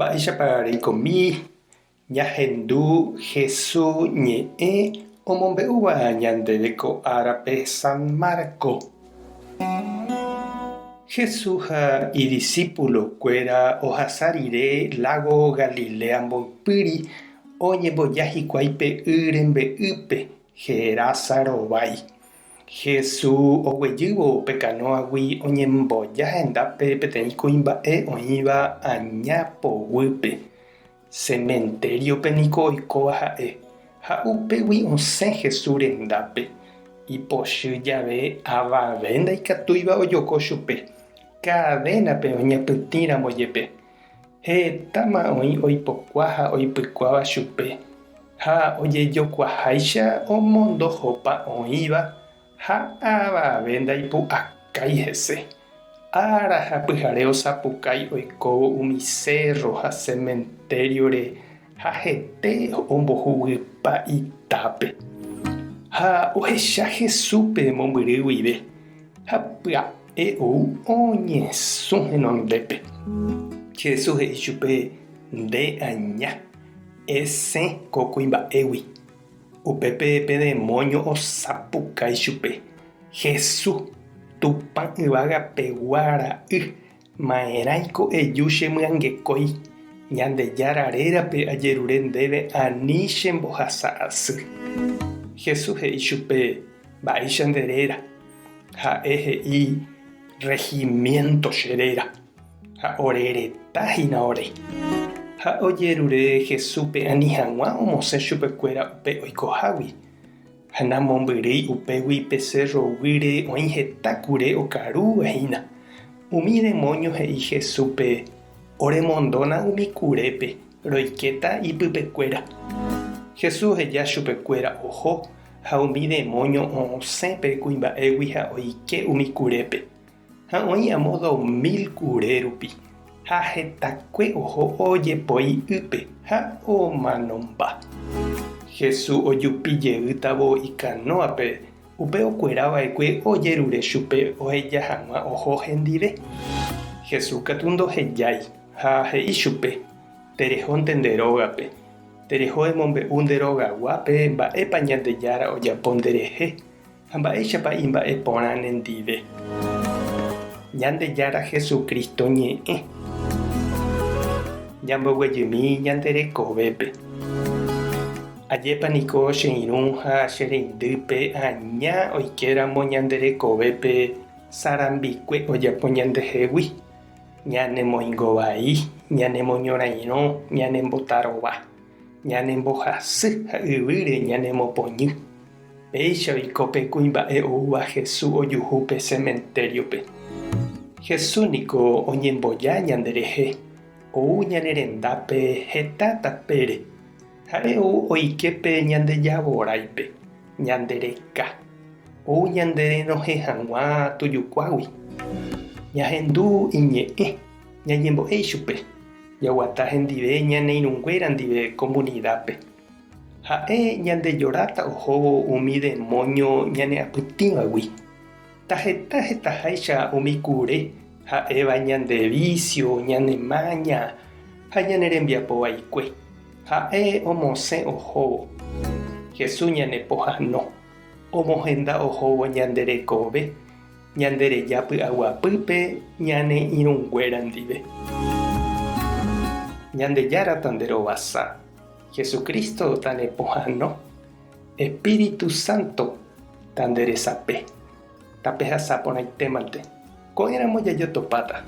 Mba'éichapa reikomi ñahendu Hesu ñe'ẽ omombe'úva ñandéve ko árape San Marco? Hesu ha idisípulokuéra ohasa rire lágo Galilea mboypýri oñemboja hikuái pe y rembe'ýpe Gerasa rovái. Jesús oguejývo pe kanóagui oñemboja hendápe peteĩ kuimba'e oĩva aña poguýpe. Sementériope niko oikóva ha'e, ha upégui osẽ Jesús rendápe. Ipochy jave avave ndaikatúiva ojoko chupe, kadénape oñapytĩramo jepe. Hetáma oĩ oipokua ha oipykuáva chupe, ha ojejokuaháicha omondohopa oĩva ha avave ndaipu'akái hese. Ára ha pyhare osapukái oikóvo umi sérro ha sementériore ha hete ombohuguypa itápe. Ha ohecha Jesúspe mombyry guive, ha pya'e E ou oñesũ henondépe. Jesús he'i chupe, Nde aña, esẽ ko kuimba'égui. Upépe pe demóño osapukái chupe, Jesús, Tupã yvága pegua ra'y, ma'erãiko eju chemyangekói? Ñandejára rérape ajerure ndéve ani chembohasa asy. Jesús he'i chupe, Mba'éicha nde réra? Ha'e he'i, Regimiento che réra, ha ore reta hína ore. Ha ojerure Jesúspe ani hag̃ua omosẽ chupekuéra upe oikohágui. Ha namombyrýi upégui pe sérro guýre oĩ heta kure okarúva hína. Umi demóño he'i Jesúspe, Oremondóna umi kurépe, roikéta ipypekuéra. Jesús oheja chupekuéra oho Ha umi demóño osẽ pe kuimba'égui ha oike umi kurépe. Ha oĩ amo 2000 kure rupi, ha hetakue oho ojepoi ýpe ha omanomba. Jesús ojupi jeýtavo ikanóape, upe okuera va'ekue ojerure chupe oheja hag̃ua oho hendive. Jesús katu ndohejái, ha he'i chupe, Terehónte nde rógape. Tereho emombe'u nde rogaguápe mba'épa Ñandejára ojapo nderehe ha mba'éichapa imba'e porã nendive. Ñandejára Jesucristo ñe'ẽ. Ñamboguejymi ñande rekovépe. Ajépa niko che irũ ha che reindýpe aña oikéramo ñande rekovépe sarambikue ojapo ñandehegui. Ñanemoingovai, ñanemoñorairõ, ñanembotarova, ñanembohasy ha yvýre ñanemopoñy. Péicha oiko pe kuimba'e oúva Jesús ojuhu pe sementériope. Jesús niko oñemboja ñanderehe, ou ñane rendápe heta tapére. Ha'e ou oike pe ñande javoráipe, ñande reka. Ou ñande renohẽ hag̃ua tujukuágui. Ñahendu iñe'ẽ, ñañembo'e ichupe, jaguata hendive ñane irũnguéra ndive komunidápe. Ha'e ñandejoráta ohóvo umi demóño ñaneapytĩvagui. Taheta hetaháicha umi kure ha'éva ñande vísio, ñane máña ha ñane rembiapo vaikue. Ha'e omosẽ ohóvo. Jesús ñanepohãno, omohenda ohóvo ñande rekove, ñande reja py'aguapýpe ñane irũnguéra ndive. Ñandejára tanderovasa, Jesucristo tanepohãno, Espíritu Santo tanderesape. Tapehasa porãitémante. Ko'ẽramo jajotopáta.